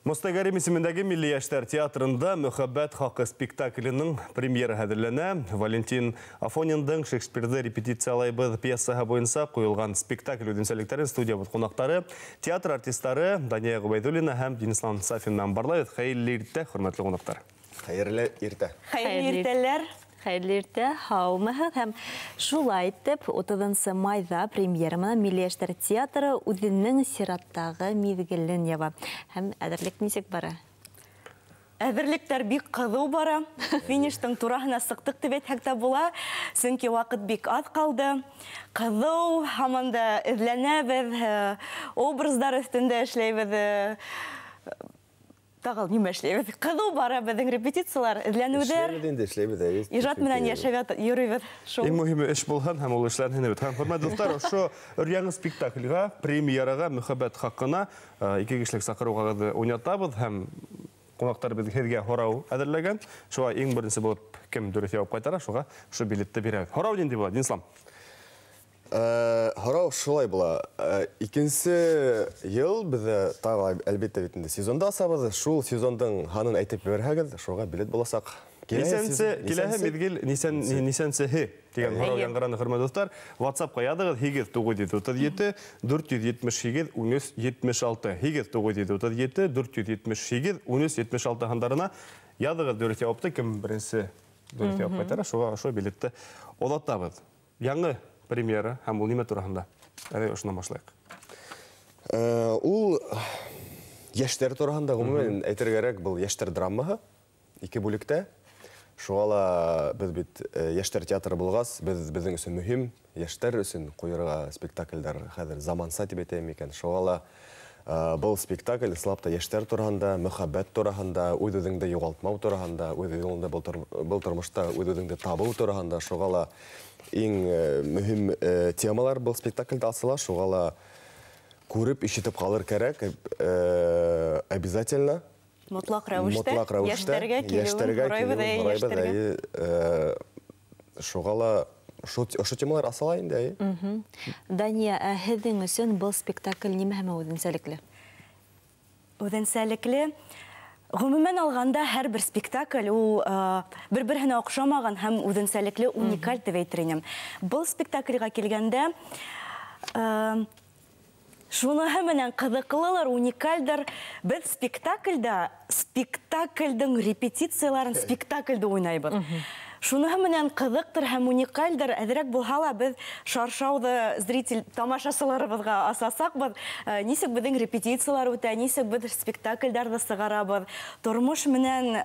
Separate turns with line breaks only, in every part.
Мостай Кәрим исемендәге Милли йәштәр театрында «Мөхәббәт хаҡы» спектакленең премьера әҙерләнә. Валентин Афониндың «Шекспирҙы репетициялайбыҙ» пьесаһы буйынса ҡуйылған спектакль үҙенсәлектәрен студиябыҙ ҡунаҡтары, театр артистары Дания Ғөбәйҙуллина һәм Динислам Сафин менән барлайбыҙ. Хәйерле иртә, хөрмәтле ҡунаҡтар.
Хәйерле иртә.
Хәйерле иртәләр.
Хәйерле иртә, һаумыһығыҙ. Һәм шулай итеп, 30 майҙа премьера менән Милли йәштәр театры үҙенең сираттағы миҙгелен яба. Һәм әҙерлек нисек бара?
Әҙерлектәр бик ҡыҙыу бара. Фиништың тураһына сыҡтыҡ тип әйтһәк тә була, сөнки ваҡыт бик аҙ ҡалды. Ҡыҙыу, һаман да эҙләнәбеҙ, образдар өҫтөндә эшләйбеҙ. Тағы нимә эшләйбеҙ? Ҡыҙыу бара беҙҙең репетициялар, эҙләнеүҙәр.
Эшләйбеҙ инде, эшләйбеҙ, әйе.
Ижад менән йәшәп йөрөйбөҙ. Шул.
Иң мөһиме эш булһын һәм ул эшләнһен бит. Һәм хөрмәтле дуҫтар, ошо өр-яңы спектакльгә, премьераға, «Мөхәббәт хаҡына» ике кешелек саҡырыу ҡағыҙы уйнатабыҙ һәм ҡунаҡтар беҙ һеҙгә һорау әҙерләгән. Шуға иң беренсе булып кем дөрөҫ яуап ҡайтара, шуға ошо билетты бирәбеҙ. Һорау ниндәй була, Динислам?
Һорау шулай була. Икенсе йыл беҙҙә тағы әлбиттә бит инде сезонда асабыҙ. Шул сезондың һанын әйтеп бирһәгеҙ, шуға билет буласаҡ.
Нисәнсе, киләһе миҙгел, нисәнсеһе тигән һорау яңғыраны, хөрмәтле дуҫтар. WhatsApp-ҡа яҙығыҙ: 8 937 478 13 76. 8 937 478 13 76 һандарына яҙығыҙ дөрөҫ яуапты. Кем беренсе дөрөҫ яуап ҡайтара, шуға ошо билетты оҙатабыҙ. Яңы премьера һәм ул нимә тураһында? Әле ошонан башлайыҡ.
Ул йәштәр тураһында, ғөмүмән әйтергә кәрәк, был йәштәр драмаһы ике бүлектә. Шуға ла беҙ бит йәштәр театры булғас, беҙҙең өсөн мөһим йәштәр өсөн ҡуйырға спектаклдәр хәҙер заманса тип әйтәйем икән. Шуға ла был спектакль ысынлап та йәштәр тураһында, мөхәббәт тураһында, үҙ-үҙеңде юғалтмау тураһында, үҙ-үҙеңде был тормошта үҙ-үҙеңде табыу тураһында. Шуға ла иң мөһим темалар был спектаклдә асыла. Шуға ла күреп, ишетеп ҡалыр кәрәк, обязательно.
Мотлаҡ рәүештә,
Мотлаҡ рәүештә
йәштәргә килеүен
йәштәргә
һорайбыҙ,
килеүен
әй,
һорайбыҙ,
йәштәргә.
әйе, шуға ла ошо темалар асыла инде, әйе.
Дания, ә һеҙҙең өсөн был спектакль нимә һәм үҙенсәлекле?
Үҙенсәлекле. Ғөмүмән алғанда, һәр бер спектакль ул бер-береһенә оҡшамаған һәм үҙенсәлекле, уникаль тип әйтер инем. Был спектакльгә килгәндә, шуныһы менән ҡыҙыҡлылыр, уникальдыр. Беҙ спектакльдә спектакльдең репетицияларын спектакльдә уйнайбыҙ. Шуныһы менән ҡыҙыҡтыр һәм уникальдыр. Әҙерәк булһа ла беҙ шаршауҙы зритель тамашасыларыбыҙға асасаҡбыҙ. Нисек беҙҙең репетициялар үтә, нисек беҙ спектаклдәрҙе сығарабыҙ. Тормош менән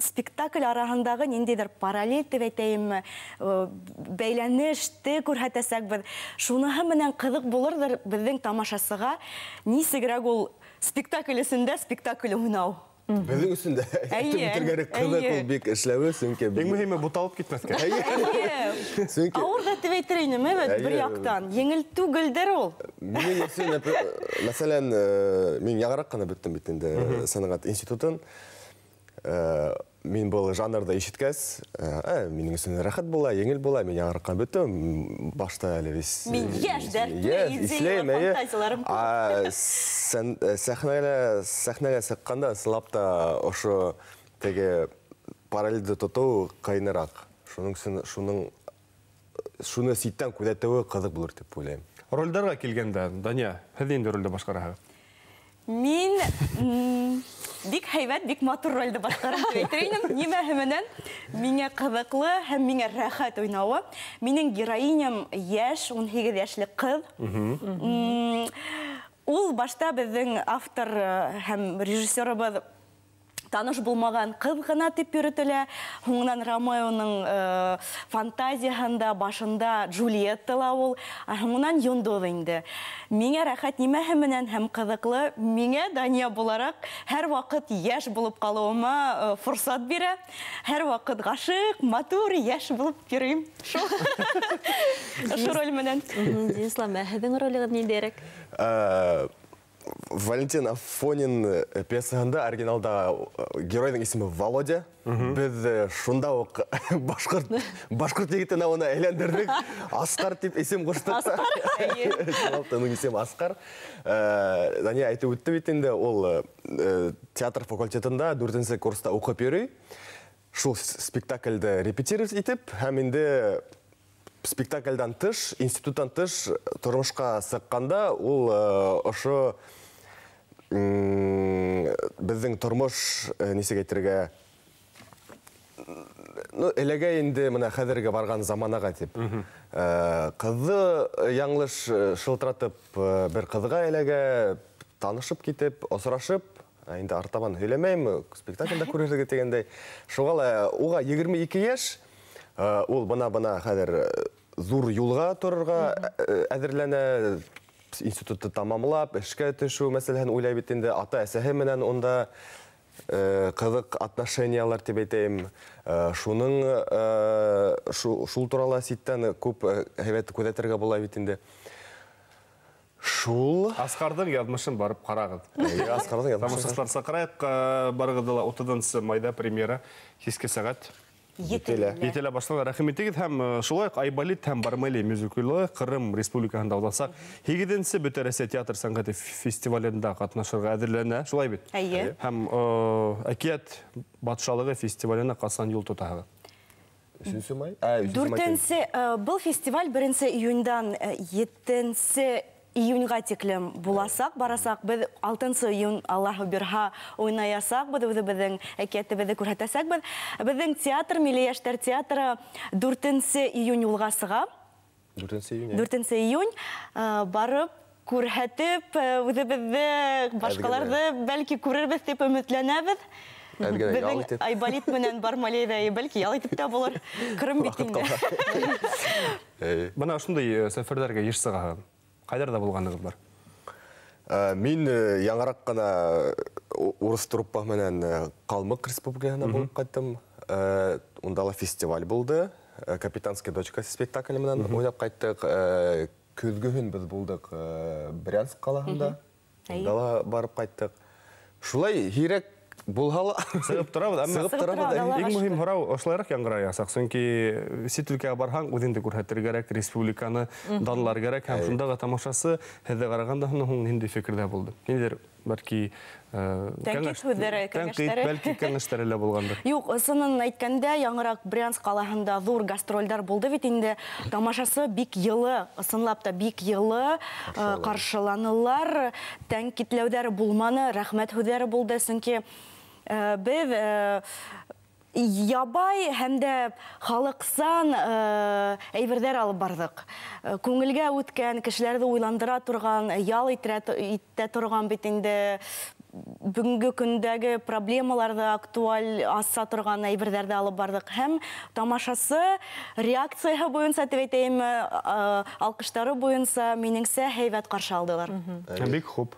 спектакль араһындағы ниндәйҙер параллель тип әйтәйемме, бәйләнеште күрһәтәсәкбеҙ. Шуныһы менән ҡыҙыҡ булырҙыр беҙҙең тамашасыға, нисегерәк ул спектакль эсендә спектакль уйнау.
Беҙҙең өсөн дә әйтеп үтергә ҡыҙыҡ ул бик эшләүе, сөнки
Иң мөһиме буталып китмәҫкә.
Эйе.
Сөнки
Ауыр ҙа тип әйтер инем, эйе, бер яҡтан. Еңел түгелдер ул.
Минең өсөн, мәҫәлән, мин яңыраҡ ҡына бөттөм бит инде сәнәғәт институтын. Мин был жанрҙы ишеткәс, минең өсөн рәхәт була, еңел була, мин яңыраҡ ҡына бөттөм. Башта әле вис,
Мин йәш, дәртле,
йәш,
идеялар,
исләйем, эйе.
фантазияларым күп.
Сәхнәгә сыҡҡанда ысынлап та ошо теге параллельде тотоу ҡыйыныраҡ. Шуның өсөн, шуны ситтән күҙәтеүе ҡыҙыҡ булыр тип уйлайым.
Ролдәргә килгәндә, Дания, һеҙ ниндәй ролде башҡараһығыҙ?
Мин бик һәйбәт, бик матур ролде башҡарам тип әйтер инем. Нимәһе менән миңә ҡыҙыҡлы һәм миңә рәхәт уйнауы. Минең героиням йәш, 18 йәшлек ҡыҙ. Ул башта беҙҙең автор һәм режиссерыбыҙ таныш булмаған ҡыҙ ғына тип йөрөтөлә. Һуңынан Ромеоның фантазияһында башында Джульетта ла ул, ә һуңынан йондоҙ инде. Миңә рәхәт нимәһе менән һәм ҡыҙыҡлы, миңә Дания булараҡ һәр ваҡыт йәш булып ҡалыуыма форсат бирә. Һәр ваҡыт ғашиҡ, матур, йәш булып йөрөйөм. Шул. Ошо роль менән.
Динислам, ә һеҙҙең ролегеҙ ниндәйерәк?
Валентин Афонин пьесаһында оригиналда геройҙың исеме Володя. Беҙ шунда уҡ башҡорт егетенә уны әйләндерҙек. Асҡар тип исем ҡуштыҡ.
Асҡар.
Уның исеме Асҡар. Дания әйтеп үтте бит инде, ул театр факультетында 4-нсе курста уҡып йөрөй. Шул спектаклде репетировать итеп, һәм инде спектакльдан тыш, институттан тыш тормошҡа сыҡҡанда ул ошо беҙҙең тормош нисек әйтергә, ну, эләгә инде мына хәҙерге барған заманаға тип. Ҡыҙҙы яңылыш шылтыратып бер ҡыҙға эләгә, танышып китеп, осрашып, инде артабан һөйләмәйем, спектакльдә күрерһегеҙ тигәндәй. Шуға ла уға 22 йәш. Ул бына-бына хәҙер ҙур юлға торорға әҙерләнә, институтты тамамлап, эшкә төшөү мәсьәләһен уйлай бит инде. Ата-әсәһе менән унда ҡыҙыҡ отношениялар тип әйтәйем. Шуның шул турала ситтән күп һәйбәт күҙәтергә була бит инде. Шул
Асҡарҙың яҙмышын барып ҡарағыҙ.
Асҡарҙың яҙмышын.
Тамашасылар саҡырайыҡ, барығыҙҙы ла 30 майҙа премьера киске сәғәт
Етелә.
Етелә башлана. Рәхим итегеҙ. Һәм шулай уҡ Айболит һәм Бармалей мюзиклы Ҡырым Республикаһында уҙасаҡ 8-нсе Бөтә Рәсәй театр сәнғәте фестивалендә ҡатнашырға әҙерләнә. Шулай бит?
Эйе.
Һәм Әкиәт батшалығы фестиваленә ҡасан юл тотаһығыҙ?
3 май? Өсөнсө май.
Дүртенсе, был фестиваль 1 июньдан 7 июньға тиклем буласаҡ, барасаҡ. Беҙ 6 июнь Аллаһы бирһә уйнаясаҡ, беҙ үҙебеҙҙең әкиәтебеҙҙе күрһәтәсәкбеҙ. Беҙҙең театр, Милли йәштәр театры 4 июнь юлға сыға.
4 июнь, ә?
4 июнь, барып күрһәтеп, үҙебеҙҙе, башҡаларҙы бәлки күрербеҙ тип өмөтләнәбеҙ.
Әҙгенә ял
Беҙҙең
итеп.
Айболит менән Бармалейҙә бәлки ял итеп тә булыр. Ҡырым бит инде.
Бына ошондай сәфәрҙәргә йыш сығаһығыҙ. Ҡайҙарҙа булғанығыҙ бар?
Мин яңыраҡ ҡына урыҫ труппа менән Ҡалмыҡ республикаһына булып ҡайттым. Унда ла фестиваль булды. Капитанская дочка спектакле менән уйнап ҡайттыҡ. Көҙгөһөн беҙ булдыҡ Брянск ҡалаһында. Унда ла барып ҡайттыҡ. Шулай һирәк булһа ла
сығып торабыҙ, әммә
сығып торабыҙ.
Иң мөһим һорау ошолайыраҡ яңғыраясаҡ. Сөнки сит өлкәгә барһаң, үҙеңде күрһәтергә кәрәк, республиканы данлар кәрәк. Һәм шундағы тамашасы һеҙҙе ҡарағанда һуң ниндәй фекерҙә булды? Ниндәйҙер бәлки,
Тәнҡит һүҙҙәре,
тәнҡит,
кәңәштәре.
бәлки кәңәштәре лә булғандыр.
Юҡ, ысынын әйткәндә, яңыраҡ Брянск ҡалаһында ҙур гастролдәр булды бит инде. Тамашасы бик йылы, ысынлап та бик йылы, ҡаршыланылар. Тәнҡитләүҙәре булманы, рәхмәт һүҙҙәре булды. Сөнки беҙ ябай һәм дә халыҡсан әйберҙәр алып барҙыҡ. Күңелгә үткән, кешеләрҙе уйландыра торған, ял итә торған бит инде бөгөнгө көндәге проблемаларҙы актуаль аса торған әйберҙәрҙе алып барҙыҡ. Һәм тамашасы реакцияһы буйынса тип әйтәйем, алҡыштары буйынса минеңсә һәйбәт ҡаршы алдылар.
Бик хуп.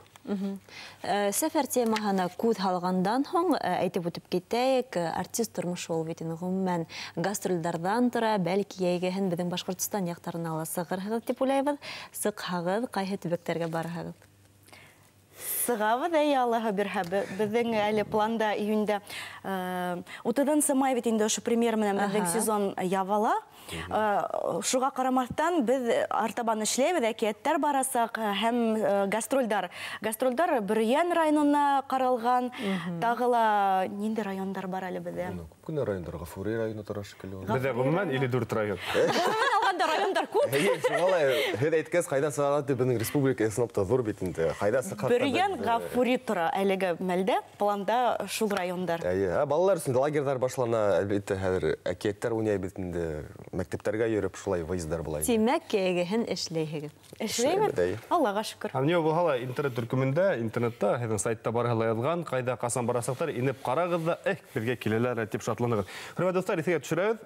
Сәфәр темаһына күҙ һалғандан һуң, әйтеп үтеп китәйек, артист тормошо ул бит инде ғөмүмән гастролдәрҙән тора, бәлки йәйгеһен беҙҙең Башҡортостан яҡтарына ла сығырһығыҙ тип уйлайбыҙ. Сыҡһағыҙ, ҡайһы төбәктәргә бараһығыҙ?
Сығабыҙ, әй, Аллаһы бирһә. Беҙҙең әле планда июньдә, 30 май бит инде ошо премьера менән беҙҙең сезон ябыла. Шуға ҡарамаҫтан беҙ артабан эшләйбеҙ, әкиәттәр барасаҡ һәм гастролдар. Гастролдар Бөрйән районына ҡаралған. Тағы ла ниндәй райондар бар әле беҙҙә?
Күп кенә райондар, Ғафури районы тора шикелле.
Беҙҙә ғөмүмән 54 район.
Ғөмүмән алғанда райондар күп.
Эйе, шуға ла һеҙ әйткәс, ҡайҙан сығалар тип, беҙҙең республика ысынлап та ҙур бит инде. Ҡайҙа сыҡһаҡ та
Бөрйән,
беҙ,
Ғафури тора әлеге мәлдә, планда шул райондар.
Эйе, балалар өсөн лагерҙар башлана, әлбиттә, хәҙер әкиәттәр уйнай бит инде, мәктәптәргә йөрөп шулай выездар була инде.
Тимәк, кәйгеһен эшләйһегеҙ.
Эшләйбеҙ.
Эшләйбеҙ, эйе.
Аллаға шөкөр.
Һәм ни булһа ла интернет төркөмөндә, интернетта, һеҙҙең сайтта барыһы ла яҙған, ҡайҙа ҡасан барасаҡтар, инеп ҡарағыҙ ҙа, беҙгә киләләр тип шатланығыҙ. Хөрмәтле дуҫтар, иҫегеҙгә төшөрәбеҙ,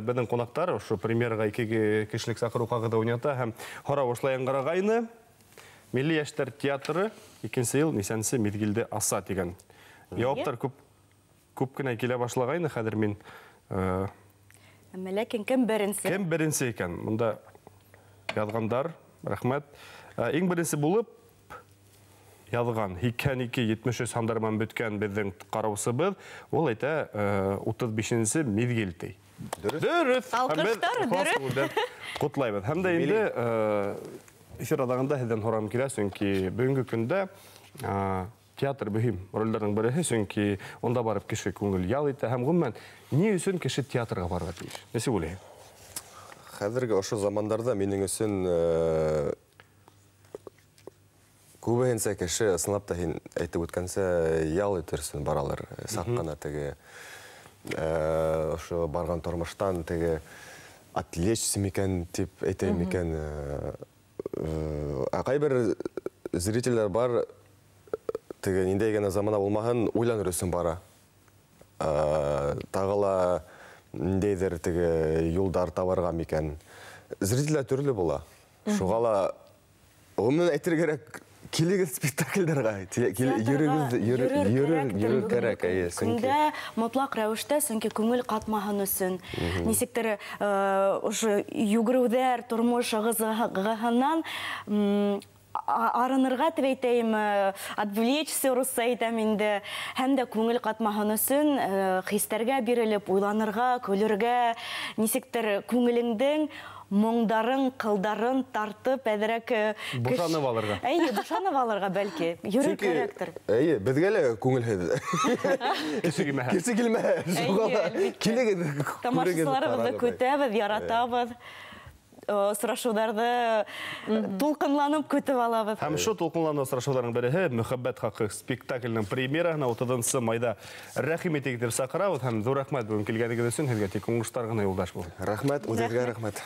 беҙҙең ҡунаҡтар ошо премьераға 2 кешелек саҡырыу ҡағыҙы уйната һәм һорау ошолай яңғырағайны. Милли йәштәр театры икенсе йыл нисәнсе миҙгелде аса тигән. Яуаптар күп кенә килә башлағайны, хәҙер мин
Әммә ләкин кем беренсе?
Кем беренсе икән? Бында яҙғандар, рәхмәт. Иң беренсе булып яҙған. 82-73 һандар менән бөткән беҙҙең ҡараусыбыҙ, ул әйтә 35-нсе миҙгел ти. Дөрөҫ.
Алҡыштар, дөрөҫ.
Ҡотлайбыҙ. Һәм дә инде эфир аҙағында һеҙҙән һорағым килә, сөнки бөгөнгө көндә театр мөһим ролдәрҙең береһе, сөнки унда барып кеше күңел ял итә һәм ғөмүмән ни өсөн кеше театрға барырға тейеш? Нисек уйлайһың?
Хәҙерге ошо замандарҙа минең өсөн күбеһенсә кеше ысынлап та һин әйтеп үткәнсә ял итер өсөн баралар. Саҡ ҡына теге ошо барған тормоштан теге отвлечься микән тип әйтәйем микән. Ә ҡайбер зрителдәр бар, теге ниндәй генә замана булмаһын уйланыр өсөн бара. Тағы ла ниндәйҙер теге юлдар табарға микән. Зрителдәр төрлө була. Шуға ла ғөмүмән әйтергә кәрәк, килегеҙ спектаклдәргә, йөрөр кәрәк, әйе, сөнки
көндә мотлаҡ рәүештә, сөнки күңел ҡатмаһын өсөн. Нисектер ошо йүгереүҙәр, тормош ығыҙығынан арынырға тип әйтәйем, отвлечься русса әйтәм инде. Һәм дә күңел ҡатмаһын өсөн хистәргә бирелеп, уйланырға, көлөргә, нисектер күңелеңдең моңдарын, ҡылдарын тартып, әҙерәк
бушанып алырға.
Эйе, бушанып алырға бәлки. Йөрөр кәрәктер.
Эйе, беҙгә лә күңелһеҙ.
Кеше килмәһә.
Кеше килмәһә. Шуға ла килегеҙ,
Тамашасыларыбыҙҙы көтәбеҙ, яратабыҙ. Осрашыуҙарҙы тулҡынланып көтөп алабыҙ.
Һәм шул тулҡынланып осрашыуҙарҙың береһе Мөхәббәт хаҡы спектаклінің премьераһына 30 майҙа рәхим итегеҙ тип саҡырабыҙ. Һәм ҙур рәхмәт бөгөн килгәнегеҙ өсөн, һеҙгә тик уңыштар ғына юлдаш булһын.
Рәхмәт, үҙегеҙгә рәхмәт.